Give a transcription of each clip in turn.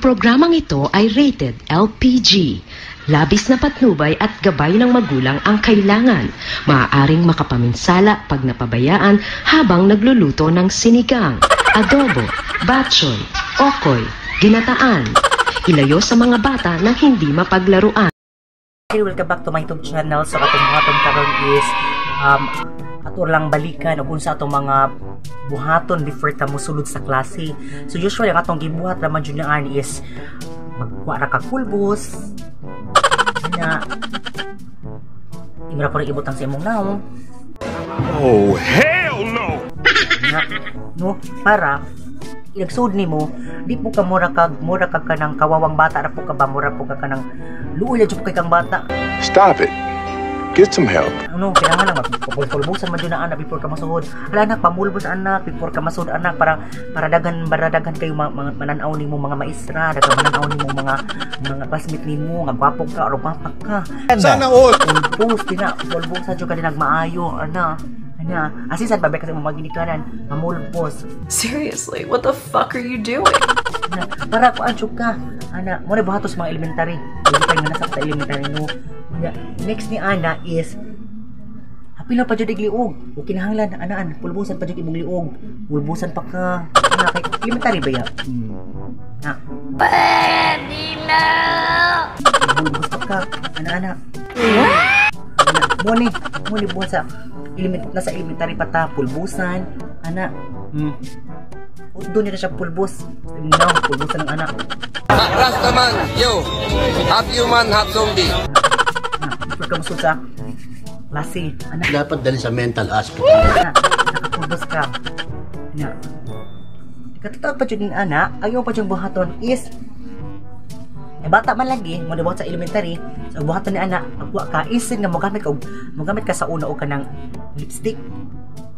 Ang programang ito ay rated LPG. Labis na patnubay at gabay ng magulang ang kailangan. Maaaring makapaminsala pag napabayaan habang nagluluto ng sinigang, adobo, batchoy, okoy, ginataan. Ilayo sa mga bata na hindi mapaglaruan. Hey, welcome back to my YouTube channel. So atong buhaton karon is ato lang balikan og unsa atong mga buhaton before ta mosulod sa klase. So usually ang atong gibuhat raman jud naan is magkuha ra ka pulbos. Ana, imo ra pud ibutang sa imong nawong. Oh, hell no. Na, no, para inagsud nimo, di po ka mura kag kanang kawawang bata ra po ka ba, mura po ka kanang luoy ra jud kay kang bata. Stop it. Get some help. Ano, kailangan lang magpulbusan man jud na anak before ka masuod. Ala anak, pamulbos anak before ka masuod anak, para daghan kayo mga mananaw nimo mga maestra, daghan mananaw nimo mga classmate nimo nga gwapo ka or gwapa ka. Sana all. Pulbos dina, pulbusan jud ka din nagmaayo ana. Ana, asisan pa ba kasi mo maginikanan, mamulbos. Seriously, what the fuck are you doing? Ana, para kuan jud ka. Ana, mo na buhatos mga elementary. Dili pa nga nasa sa elementary no. Next ni ana is hapila pa jud liog. O kinahanglan anaan pulbusan pa jud imong liog. Pulbusan pa ka. Ana kay elementary ba ya? Na. Pwede na. Pulbus pa ka. Ana ana. Mo ni buhat sa nasa elementary pa ta pulbusan. Ana. Doon nila siya pulbos. No, pulbusan ng anak. Rastaman, yo. Half human, half zombie. Before ka musod sa klase, anak. Dapat dali sa mental hospital. Anak, nakapulbos ka. Anak. Ikatotoo pa dyan, anak, ang iyong pa dyan buhaton is, eh, bata man lagi, mo na buhat sa elementary, so buhaton ni anak, magkuha ka, isin nga mogamit ka sa una o ka ng lipstick.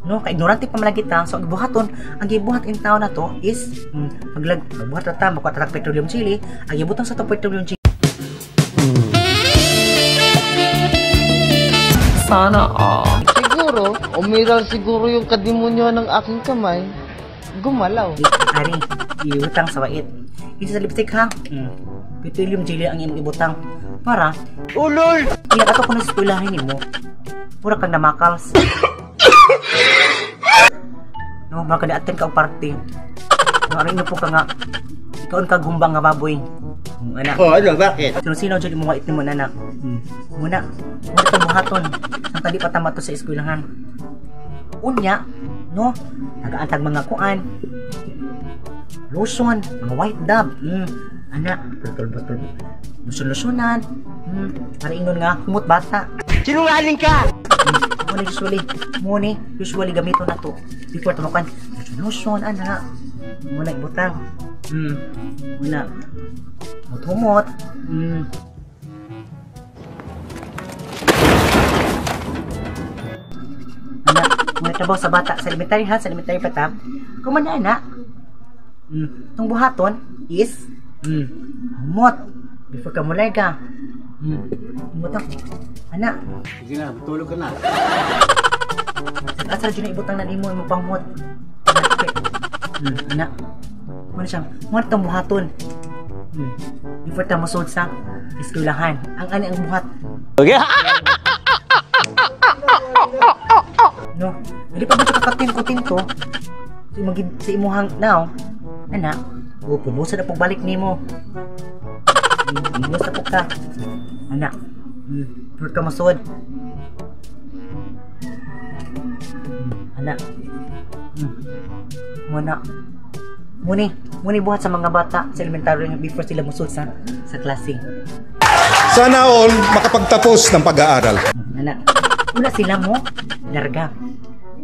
No, ka-ignorante pa man lagi ta. So ang gibuhaton, ang gibuhat in town na to is magbuhat ta, magkuha ta petroleum chili, ang gibutang sa to petroleum chili. Sana all. Siguro, umiral siguro yung kadimonyo ng aking kamay. Gumalaw. Ari, iutang sa wait. Isa sa lipstick ha. Petroleum jelly ang imong ibutang para ulol. Ila ato kuno sa eskwelahan nimo. Pura kang namakals. No, maka di-attend ka og party. No, ari na po ka nga ikaon kag humbang nga baboy. Anak. Oh, ano, bakit? Sino-sino jud imong wait nimo anak. Muna, muna to buhaton. Ang tadi pa tama to sa eskwelahan. Unya, no, nagaantag mga kuan. Lotion, mga white dove. Anak, pulbos. Lotion-lotionan. Para ingon nga humot bata. Sinungaling ka! Muna usually gamiton na to before tumukan. Lotion, anak. Muna ibutang. Muna. Humot. Anak, muna trabaho sa bata sa elementary ha, sa elementary pa ta. Kumana anak. Tong buhaton is humot before ka mulay ka. Humot. Anak. Sige na, tulog ka na. Asa jud na ibutang na nimo imong panghumot. Anak. Muna siyang, muna tong buhaton. Before ta mosud sa eskwelahan. Ang ani ang buhat. Okay. No, dili pa ba siya kakatinko-tinko? Sa imuhang now, anak, o pulbusan na pong balik nimo. Pulbusan na po ka. Anak, before ka mosud. Anak. Muna. Muni buhat sa mga bata sa elementary before sila musud sa klase. Sana all makapagtapos ng pag-aaral. Anak, una sila mo larga.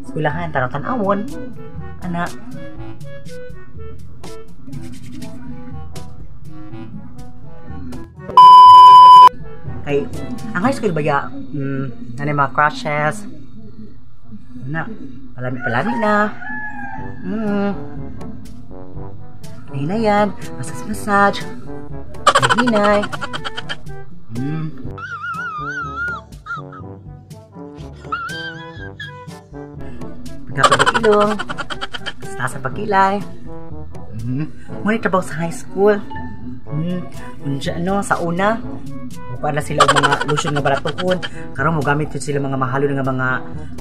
Eskwelahan, tanaw-tanawon. Anak. Kay ang high school ba ya? Ano mga crushes? Anak, palami-palami na. Hinayan, massage-massage. Hinay. Pagkapag ilong. Taas ang pagkilay. Ngunit trabaho sa high school. Unsa no sa una mukuan na sila og mga lotion nga baratuhon, karon mo gamit jud sila mga mahalon nga mga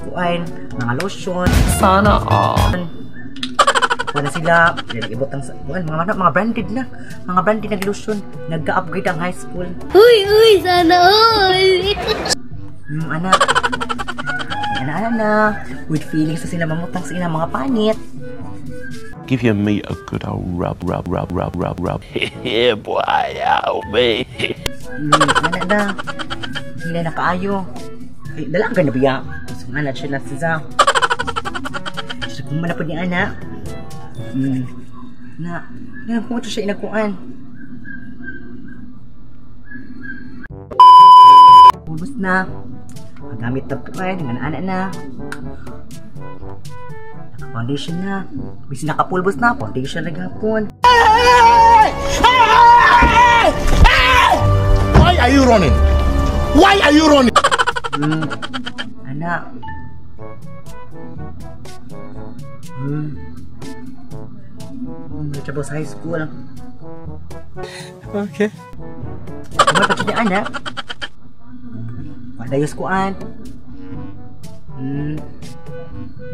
kuan, mga lotion. Sana all. Kuan na sila, ibutang sa kuan mga branded na, mga branded na lotion, nagka-upgrade ang high school. Uy, uy, sana all. Anak. Ana na, with feelings sa sila mamutang sa ilang mga panit. Give your meat a good old rub, rub, rub, rub, rub, rub. Yeah, boy, oh me. Ana na. Hindi na kaayo. Ay, dalaga na biya. So, ana siya na siya. Siya kung manapod ni ana. Na, na, kung ito siya inakuan. Ubus na. Magamit na po ay, nga ana na. Naka-foundation na. Bis nakapulbos na, foundation na gapon. Why are you running? Why are you running? Ana. Medyo sa high school. Okay. Ano pa siya ana? Padayos kuan.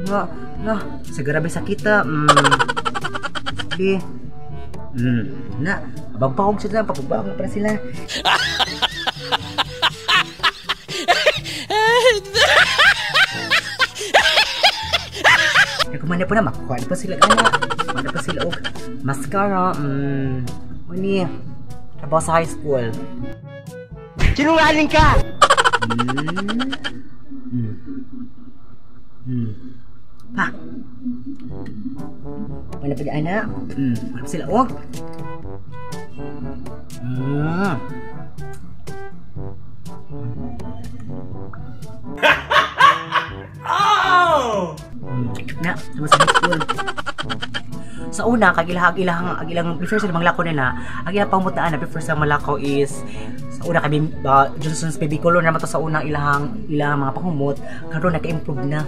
Nga, nga, sa grabe sakita. Sige. Na, abang sila, pagbabang na pala sila. Kumana po na, makuha na po sila ana. Kuha na po sila og mascara. Muni, trabaho sa high school. Sinungaling ka! Pa. Wala pa di ana. Wala pa sila og. Oh! Na, sama sa high school. Sa una, kag ilang before sila manglakaw nila, ang ilang pamutaan na before sila malakaw is sa una kay Johnson's Baby Color naman to sa una ilang mga pangumot, karon naka-improve na.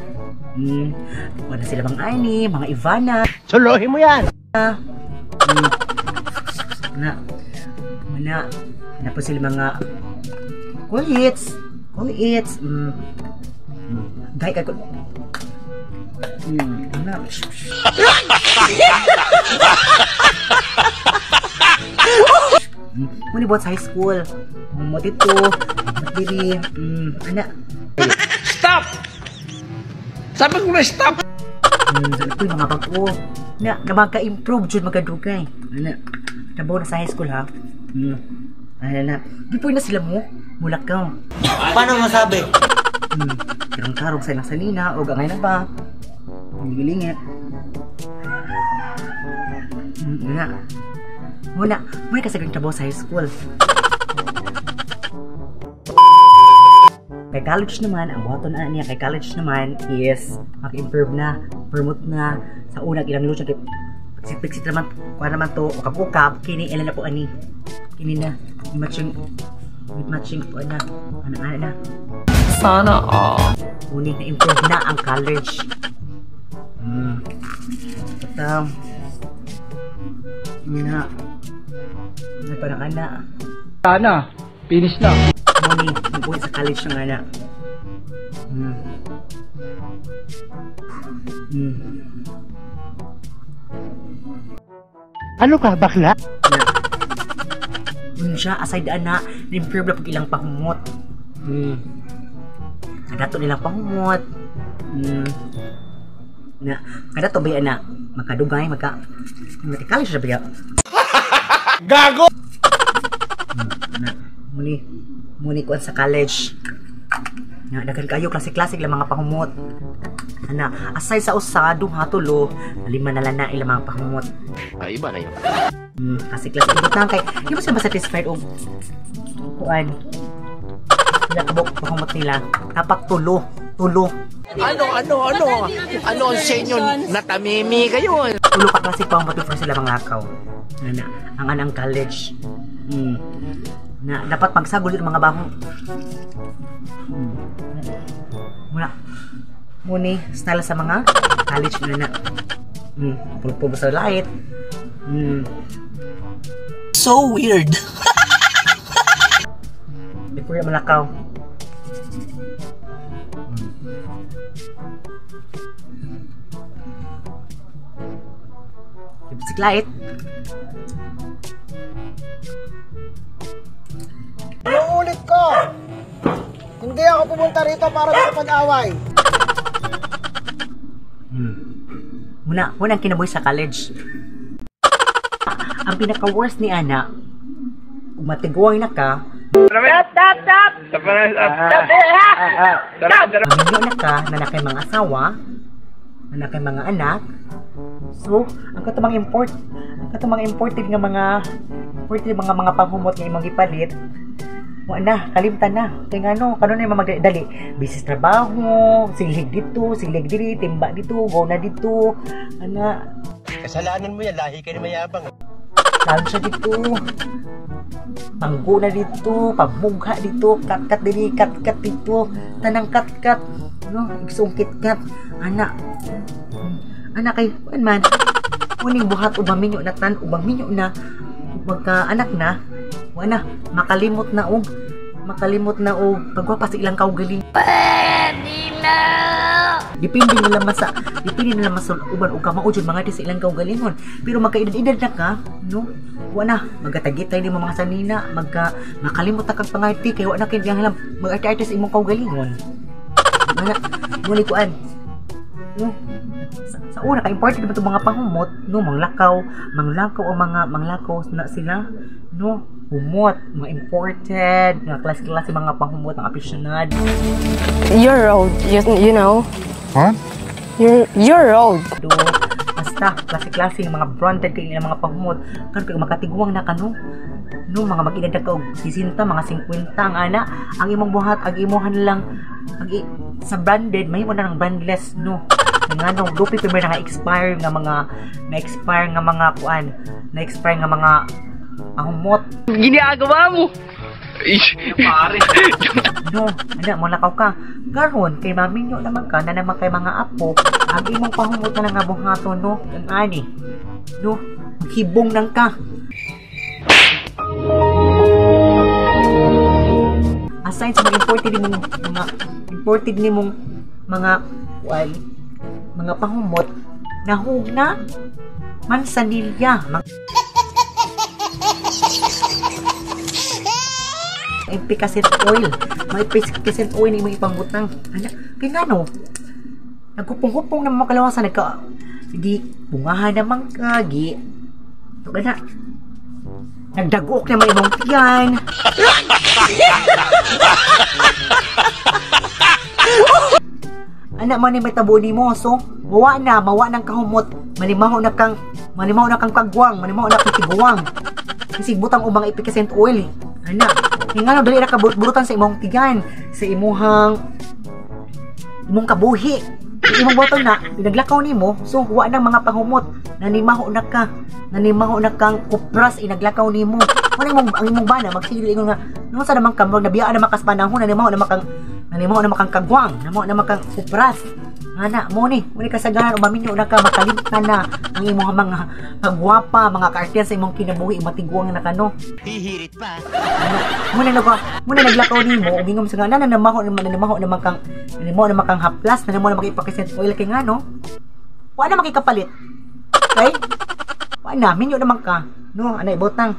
Wala sila mga ani, mga Ivana. Suluhin mo yan. Na. Mana, na po sila mga kulits. Kulits. Dahil kay na. Muni buhat sa high school. Mo dito, diri, ana. Stop! Sabi ko na stop! Sabi ko yung mga bago. Na, na magka-improve jud magkadugay. Ana. Trabaho na sa high school ha. Ana na. Before na sila mo, mulakaw. Paano masabi? Karong-karong sa ilang salina o angay na ba? Gilingit. Na. Muna, muna kasi kang trabaho sa high school. Kay college naman, ang buhaton na niya kay college naman is mag-improve na, promote na sa unang ilang lucha kay pigsit naman, kuha naman to, ukab-ukab, kini ilan na po ani. Kini na, matching po na, ana na. Sana all. Ngunit na-improve na ang college. At, na, may parang ana. Ana, finish na. Muni, mag-uwi sa college ng ana. Ano ka, bakla? Na. Siya, aside ana, na-improve na pag ilang pahumot. Kadato nilang pahumot. Na, kadato ba yan na magkadugay, magka-college na ba yan? Gago! Na, muni kuan sa college. Na, daghan kayo, klase-klase lang mga pahumot. Ana, aside sa usa, duha, tulo, lima na lang na ilang mga pahumot. Ay, iba na yun. Klase-klase. Ibutang kay, di mo sila satisfied og kuan. Sila kabuk pahumot nila. Dapat tulo, tulo. Ano? Ano ang sa inyo? Natamimi kayo. Tulo ka klase pahumot before sila manglakaw. Ana, ang anang college. Na dapat magsagol yung mga bahong. Muna. Muni style sa mga college na na. Pulpo sa light. So weird. Before yung malakaw. Lipstick light. Inuulit ko! Hindi ako pumunta rito para makapag-away. Muna, muna ang kinabuhi sa college. Ang pinaka-worst ni Ana, umatiguang na ka, Stop! Stop! Stop! Stop! Stop! Maminyo na ka, na nakay mga asawa, na nakay mga anak. So, ang katumang import, ang katumang imported nga mga imported mga panghumot nga imong gipalit, wa na, kalimtan na. Kay ngano, kanon na magdali. Busy sa trabaho, silhig dito, silhig diri, timba dito, go na dito. Ana, Kasalanan mo yan, lahi ka ni mayabang. lalo siya dito. Panggo na dito, pamugha dito, kat-kat diri, kat-kat dito, tanang kat-kat, no, igsong kit-kat. Ana, ana kay, kuan man, uning buhat ubang minyo na tan, ubang minyo na, magka anak na, wala na, makalimot na og pagwapa sa ilang kaugaling. Pwede na! Depende nila man sa, depende nila man sa uban og kamao jud mga sa ilang kaugalingon. Pero magkaedad-edad na ka, no? Wa na, magatagitay nimo mga sanina, magka makalimot na kang pangarti kay wa na kay halam mag-arte-arte sa imong kaugalingon. Wala, muni kuan. No? Sa una kay important ba itong mga panghumot, no, manglakaw ang mga manglakaw na sila, no, humot, mga imported, mga klase-klase mga panghumot, mga aficionado. You're old, you know. What? You're old. Do, basta klase-klase ng mga branded kay ilang mga panghumot. Karon kay makatiguang na kano, no, mga mag-edad na ka og 60, mga 50 ang ana, ang imong buhat, ang imuhan lang ang sa branded mahimo na ng brandless, no. Ngano dupi pa nga expire nga mga na-expire nga mga kuan, na-expire nga mga ahumot. Ginagawa mo! Pare. No, ana mo lakaw ka. Karon kay maminyo naman ka na naman kay mga apo, ang imong pahumot na nga buhaton, no, ang ani. No, maghibong nang ka. Aside sa mga imported nimong mga kuan, mga pahumot, nahug na mansanilya. Efficacent oil. Mga efficacent oil na imong ipangbutang. Ana, kay ngano? Nagkupong-kupong na mga kalawasan, nagka gi bungahan naman ka, gi na nagdagok na imong tiyan. Ana man ni may tabo nimo, so mawa na, mawa nang kahumot, manimaho na kang kagwang, manimaho na kang tiguang. Kasi butang ubang efficacent oil. Ana, ngano dali ra ka burutan sa imong tiyan, sa imuhang imong kabuhi. Imong butang na inaglakaw nimo, so wa nang mga panghumot, nanimaho na ka, nanimaho na kang kupras inaglakaw nimo. Wala imong ang imong bana magsili ingon nga no sa naman ka murag nabiyaan na makas panahon, nanimaho na makang kagwang, nanimaho na makang kupras. Ana, mo ni kasagaran o maminyo na ka, makalimtan na ang imong mga pagwapa, mga kaartiyan sa imong kinabuhi, matiguang na kano. Hihirit pa. Ana, muna naglakaw nimo, umingom sa nga na namaho naman kang nanimaho naman kang haplas, nanimaho naman kang ipakisent oil kay ngano. Wa na makikapalit. Okay? Wa na, minyo naman ka. No, ana ibutang.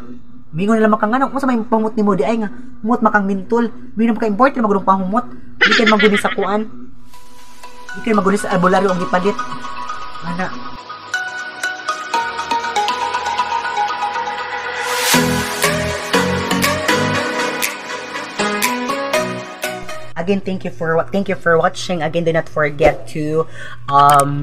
Mingon na lamang kang ngano, unsa may pahumot nimo di ay nga humot makang mintol, mingon ka imported magudong pahumot. Di kay maguni sa kuan. Di kay maguni sa albularyo ang gipalit. Ana. Again, thank you for watching. Again, do not forget to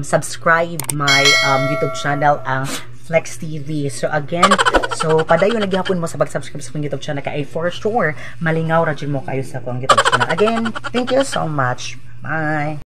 subscribe my YouTube channel, ang Flex TV. So again, so padayon lagi hapon mo sa pag-subscribe sa akong YouTube channel kay for sure malingaw ra jud mo kayo sa akong YouTube channel. Again, thank you so much. Bye.